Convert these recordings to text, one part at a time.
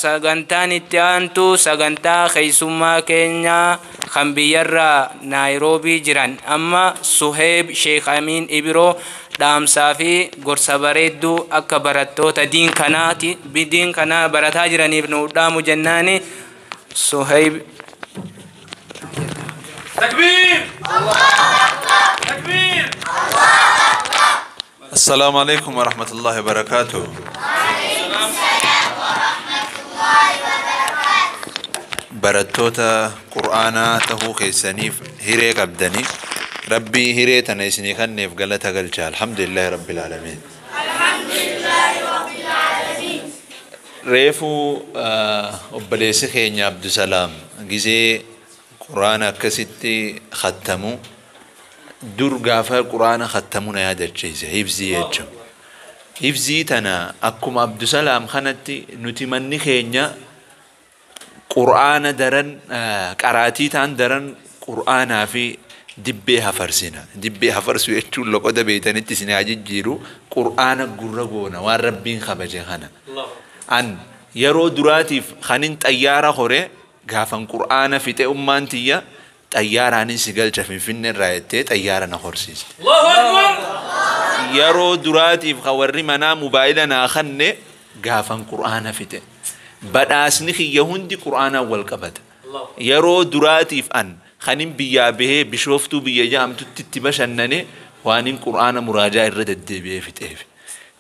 Sagantaan itti aantu sagantaa keessummaa keenyaa kan biyyarraa Naayiroobii jiran amma Suheeb Sheekh Amiin Ibiroo dhaamsaa fi gorsa bareedduu akka barattoota diin kanaati diin kanaa barataa jiraniif nu dhaamu jennaani Suheeb. تكبير تكبير. السلام عليكم ورحمة الله وبركاته. Barattoota qur'aanaa tahuu keessaniif hiree qabdanii rabbii hiree tana isinii kenneef galata galcha. Alhamdulillahi rabbil aalamiin. Reefuu obboleessi keenya Abdusalaam gizee qur'aana akkasitti khattamu dur gaafa qur'aana khattamu na yaadachiise hifzii jechuun. Hifzii tana akkuma Abdusalaam kanatti nuti manni keenya qur'aana daran qaraatii ta'an daran qur'aanaa fi dibbee hafarsina. Dibbee hafarsuu jechuun loqoda beeytanitti isin haa jijjiiru qur'aana gurra goona waan rabbiin kabaje kana. An yeroo duraatiif kanin xayyaara hore gaafan qur'aana fixe ummaan tiyya xayyaaraanin si galcha Finfinnee irraa jettee xayyaara na horsiiste. الله أكبر. Yeroo duraatiif kan warri manaa mobaayila naa kanne gaafan qur'aana fixe. Badhaasni kiyya hundi qur'aanaan wal qabata. Yeroo duraatiif an kanin biyyaa bahee bishooftuu biyya jedhamtutti itti bashannane waanin qur'aana muraajaa irra deddeebi'ee fixeef.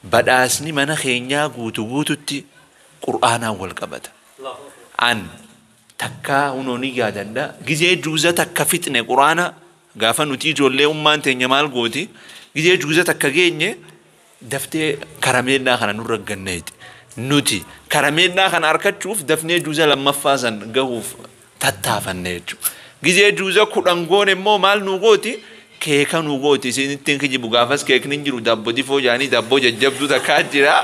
Badhaasni mana keenyaa guutu guututti qur'aanaan wal qabata. An takkaa hunoon hin yaadadha. Gizee juuza takka fixne qur'aana gaafa nuti ijoollee ummaan teenya maal gooti gizee juuza takka geenye daftee karameellaa kana nurra ganneeti. Nuti karameellaa kana argachuuf dafnee juuza lammaffaa san gahuuf tattaafanne jechuudha. Gizee juuza 10 goone immoo maal nu gooti keeka nu gooti isinittiin kijibu gaafas keekni hin jiru daabboo difoo jaanii daabboo jajjabduu takkaa jira.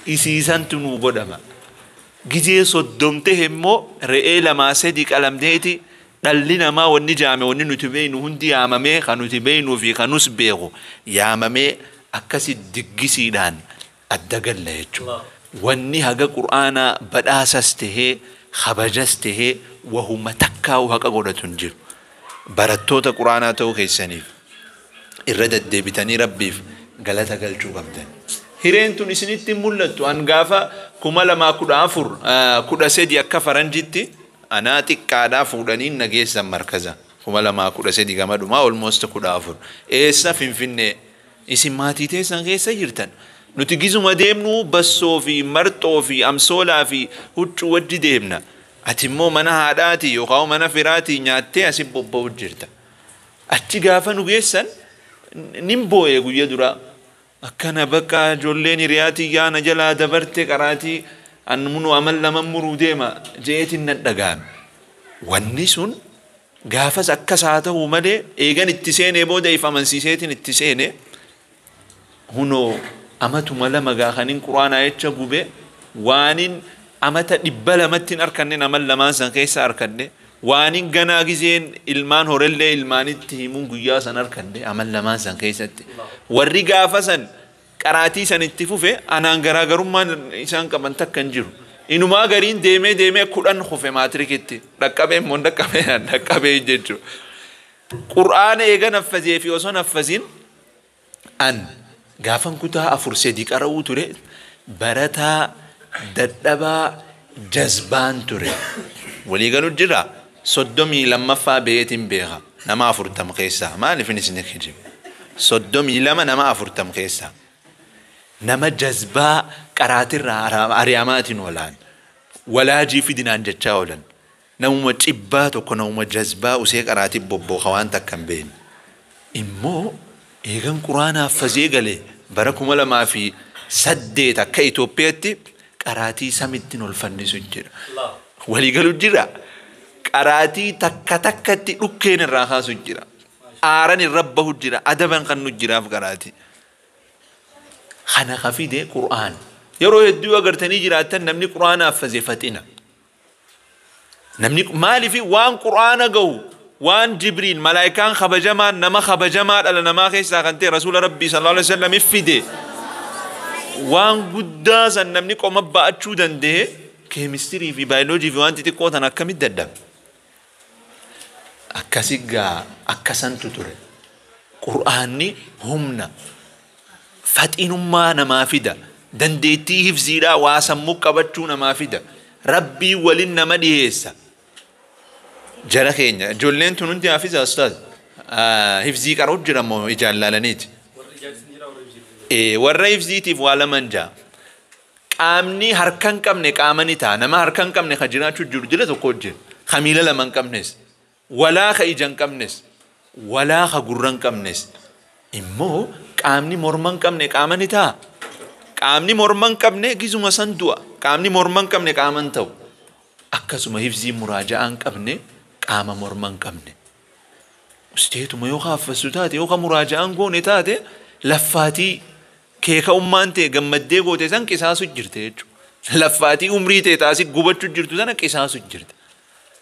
Isiisantu nu godhama. Gizee 30 ta'e immoo re'ee 2 3 qalamdeeti dhalli namaa wanni jaame wanni nuti beeynu hundi yaamamee kan nuti beeynuu fi kanus beeku yaamamee akkasi diggisiidhaan adda galla jechuudha. Wanni haga qur'aanaa badhaasas tahee kabajas tahee wahuma takkaa'u haqa godhatu hin jiru. Barattoota qur'aanaa ta'uu keessaniif irra deddeebitanii rabbiif galata galchuu qabdan. Hireen tun isinitti hin mul'attu. An gaafa 2014 13 akka faranjitti anaa xiqqaadhaa fuudhanii nageessan markaza. 2013 gama dhumaa almost 14. Eessa Finfinnee isin maatii teessan keessa jirtan. Nuti gizuma deemnu bassoo fi marxoo fi amsoolaa fi huccuu wajji deemna. Ati immoo mana haadhaati yookaan mana firaatii nyaattee asin bobba'u jirta. Achi gaafa nu geessan nin boo'e guyya duraa. Akkana bakka ijoolleen hiriyaatii yaana jalaa dabarte qaraatii an munu amal lama muruu deema jeetiin nan dhaga'ame. Wanni sun gaafas akkas haa ta'u malee eegan itti seenee booda if amansiiseetiin itti seene hunoo amatuma lama gaafaniin quraanaa jecha gube waanin amata 200 hin arkanne amal lamaan san keessa arkanne waanin ganaa gizeen ilmaan horellee ilmaanitti himuun guyyaa san arkanne amal lamaan san keessatti warri gaafa san qaraatii san itti fufe anaan garaagarummaan isaan qaban takka hin jiru. Inumaa gariin deemee deemee 10 kufe maatirikitti dhaqqabee immoo dhaqqabee dhaqqabee jechuudha. Qur'aana eega naffazee fi osoo naffaziin an gaafan kutaa 4 3 qara'uu ture barataa dadhabaa jazbaan ture. Waliigaluu jira 32ffaa beetiin beeka nama 40 keessaa maaliif isin kijibu 32 nama 40 keessaa nama jazbaa qaraatirraa ari'amaatiin oolan walaajii fidinaan jechaa oolan namuma cibbaa tokko namuma jazbaa usee qaraatii bobbooka waan takka hin beekne immoo eegan quraanaaf fazee galee bara 2008 akka Itoophiyaatti qaraatii samittiin ol fannisu jira. Waliigaluu jira. Qaraatii takka takkatti dhukkeen irraa kaasu jira. Aaran irra bahu jira. Adaban kan nu jiraaf qaraatii. Kana kafide qur'aan. Yeroo hedduu agartanii jiraattan namni qur'aanaaf faze faxina. Namni maaliif waan qur'aana gahu waan Jibriil malaayikaan kabajamaan nama kabajamaa dhala namaa keessaa kan ta'e rasuula rabbii sallallahu alaihi wasallam fide. Waan guddaa san namni qoma ba'achuu danda'e keemistirii fi baayoloojii fi waan xixiqqoo tan akkamitti dadhabe? Akkasi gaa akkasantu ture. Qur'aanni humna faxinummaa namaa fida. Dandeettii hifziidhaa waa sammuu qabachuu namaa fida. Rabbii waliin nama dhiyeessa. Jara keenya ijoolleen tun hundi hafiza ustaaz. Hifzii qaruu jira moo ijaan laalaniiti? Warra hifziitiif waa laman jaa. Qaamni harka hin qabne qaama ni ta'a. Nama harka hin qabne ka jiraachuu jiru jira tokko jira. Ka miila lama hin qabnes. Walaa ka ija hin qabnes. Walaa ka gurra hin qabnes. Immoo qaamni morma hin qabne qaama ni ta'a. Qaamni morma hin qabne gizuma san du'a. Qaamni morma hin qabne qaama hin ta'u. Akkasuma hifzii muraaja'aa hin qabne qaama morma hin qabne. Usteetuma yoo kaaffastu taate yoo ka muraaja'aan goone taate laffaatii keeka ummaan ta'e gammaddee goote san qisaasu jirte jechuudha. Laffaatii umrii ta'e taasii gubachuu jirtu sana qisaasu jirte.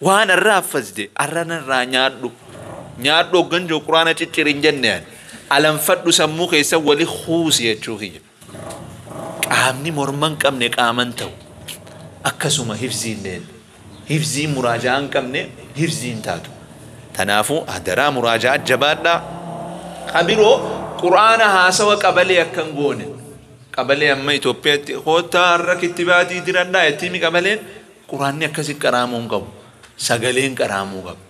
Waan irraa haffazde arra narraa nyaadhu. Nyaadhu hoggan jiru quraana ciccirin jenneen. Alanfadhu sammuu keessa wali huusi jechuu kiyya. Qaamni morma hin qabne qaama hin ta'u. Akkasuma hifziilleen. Hifzii muraaja'aa hin qabne hifzii hin taatu. Kanaafuu hadaraa muraaja'aa jabaadhaa. Kabiroo quraana haasawa qabalee akka hin goone. Qabalee amma Itoophiyaatti koottaa har'a kittibaatii diradhaa jettiimi qabaleen quraanni akkasi qaraamuu hin qabu. Sagaleen qaraamuu qabu.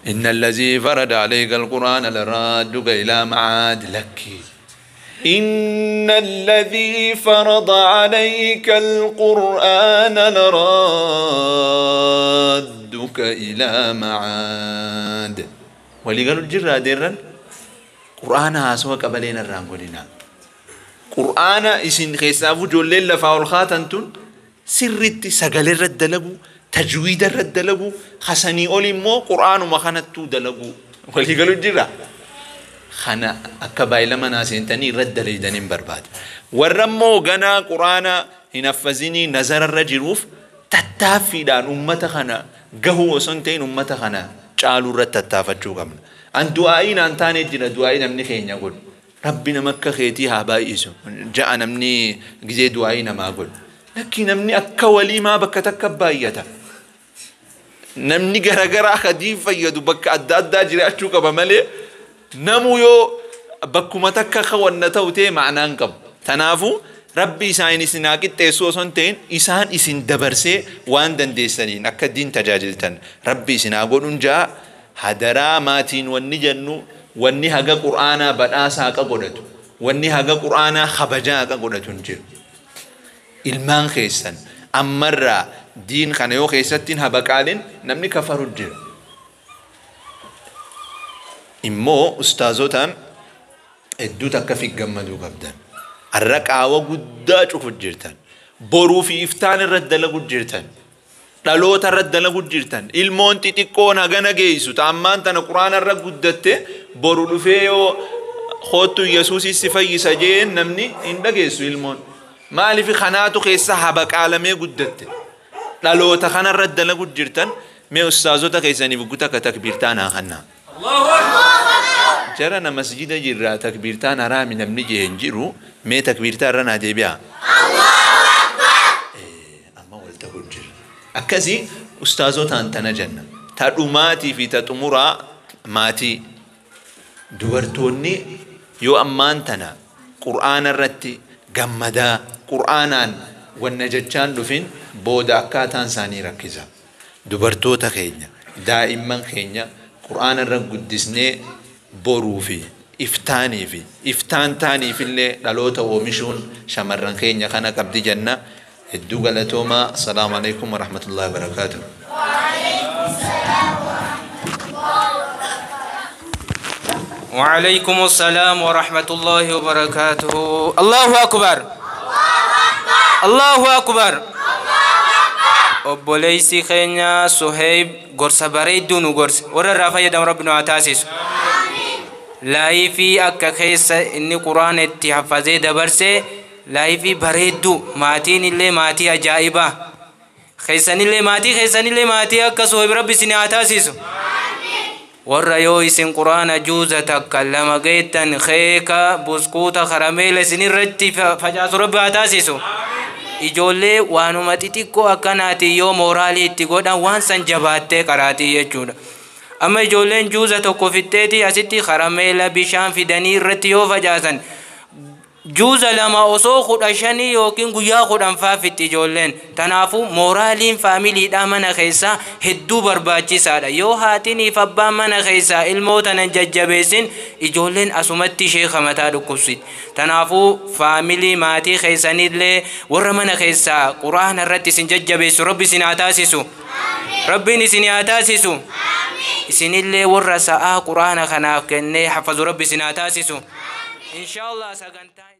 إن الذي فرض عليك القرآن لرادك إلى معاد لك. إن الذي فرض عليك القرآن لرادك إلى معاد. ولي قالوا الجرة ديرا قرآن هاسوا قبلين الرانقولنا قرآن إسن خيسافو جولين لفاول خاتنتون سرت سقل الرد لبو تجويد الرد لبو خسني أولي مو قرآن ما خانتو دلبو. ولي قالوا الجرة خنا أكبايل ما ناسين رد ليدنين برباد. ورمو جنا قرآن هنفذني نزر الرجلوف تتافي دان أمة خنا جهو سنتين أمة خنا قالوا رد تتافجوا قبل أن دعائنا أن تاني جنا دعائنا من خين يقول ربنا مكة خيتي هبايسو جاءنا مني جزء دعائنا ما أقول لكن مني أكولي ما بكتك بايته نمني جرا خديفة يدو بك أدى جري أشوك بملي نمو يو بكما تكا خوانا توتي معنى انقب تنافو ربي إسان إسناكي تيسو سنتين إسان إسن دبرسي وان دنديسانين أكا دين تجاجلتن ربي إسنا قولون جاء هدرا ماتين واني جنو واني هقا قرآنا بدآسا هقا قدتو واني هقا قرآنا خبجا هقا قدتو نجير إلمان خيسان أمرا دين خانيو خيستين هبقالين نمني كفرو الجير immoo ustaazotaan hedduu takka fi gammaduu qabdan. Har'a qaawa guddaa cufu jirtan. Boruu fi iftaan irratti dalagu jirtan. Dhaloota irratti dalagu jirtan. Ilmoon xixiqqoon hagana geessu taammaan tana quraana irra guddatte boru dhufee yoo hoottu Yesuusis si fayyisa jeen namni hin dhageessu ilmoon. Maaliif kanaatu keessa habaqaalamee guddatte. Dhaloota kana irratti dalagu jirtan mee ustaazota keessaniif guutaa akka takbiirtaan haa kannaa. Jara masjida jirra takbiirtaan haraami namni jee hin jiru mee takbiirtaa irra naa deebi'a. Amma wal ta'uu jira. Akkasii ustaazotaan tana jenna. Ta dhumaatii fi ta xumuraa maatii dubartoonni yoo ammaan tana qur'aana irratti gammadaa qur'aanaan wanna jechaan dhufin booda akkaataan isaanii rakkisa. Dubartoota keenya daa'imman keenya qur'aana irra guddisnee boruu fi iftaanii fi iftaan taaniif illee dhaloota oomishuun shamarran keenya kana qabdi jenna. Hedduu galatoomaa. Assalaamu alaikum warahmatullahi wabarakaatuh. وعليكم السلام ورحمة الله وبركاته. الله أكبر الله أكبر. Obboleessi keenya Suheeb gorsa bareedduu nu gorse warra irraa fayyadamu Rabbi nu haa taasisu. Laayifii akka keessa inni quraana itti haffazee dabarse laayifii bareedduu maatiin illee maatii ajaa'ibaa keessanillee maatii keessanillee maatii akka Suheeb Rabbi isin haa taasisu. Warra yoo isin quraana juuza takka lama geettan keeka buskuuta karameela isinirratti facaasu rabbi haa taasisu. Ijoollee waanuma xixiqqoo akkanaati yoo mooraalii itti godhan waan san jabaattee qaraatii jechuudha. Amma ijoolleen juuza tokko fixxeeti asitti karameela bishaan fidanii irratti yoo facaasan juuza lama osoo 15 yookiin guyyaa 10 faa fixxi ijoolleen. Tanaafuu mooraaliin faamiliidhaa mana keessaa hedduu barbaachisaadha. Yoo haatiniif abbaan mana keessaa ilmoo tanan jajjabeessin ijoolleen asumatti sheeka mataa dhukkubsiti. Tanaafuu faamilii maatii keessanillee warra mana keessaa quraana irratti isin jajjabeessu rabbi isin haa taasisu. Rabbiin isin haa taasisu. Isinillee warra sa'aa quraana kanaaf kennee hafazu rabbi isin haa taasisu. Inshallah sagantaa